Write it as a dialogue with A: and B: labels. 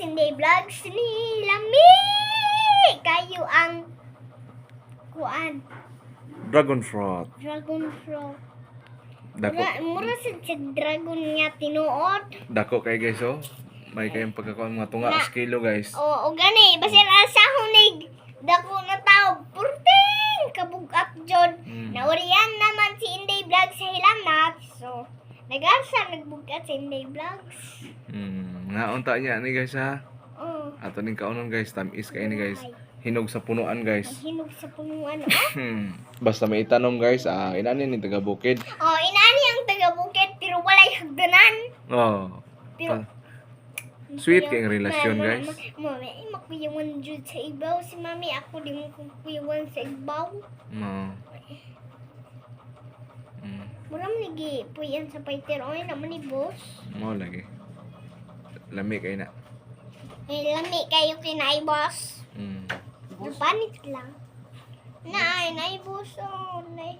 A: Inday Vlogs ni lami kayo ang kuan.
B: Dragon fruit.
A: Dragon fruit.
B: Dako.
A: Mura sa dragon nga tinuod.
B: Dako kay, guys, oh. May kayong pagkakuan mga tunga
A: Na-
B: sa kilo, guys.
A: Oo, gani basin ang sahunig dako na tao purting kabugat jud. Nauriyan naman si Inday Vlogs sa hilamnat. So nag-asa nagbugat si Inday Vlogs.
B: Ngaon ta niya ni, guys, ha.
A: Oh.
B: Ato ning kaunon, guys, tamis kay ni, guys. Hinog sa punuan, guys.
A: Hinog sa punuan, oh.
B: Basta may itanom, guys, ah, inani ni taga bukid.
A: Oh, inani ang taga bukid pero walay hagdanan.
B: Oh.
A: Pero
B: Sweet kay ang relasyon, guys.
A: Mami, ay makuyawan jud sa ibaw si mami, ako di mo kuyawan sa ibaw.
B: No.
A: Mura man ni puyan sa fighter oy naman ni boss.
B: Mo lagi. Lami kay na.
A: Eh, lami kayo kinay boss.
B: Mm.
A: Panit lang. Na ay, nay boss oh, nay.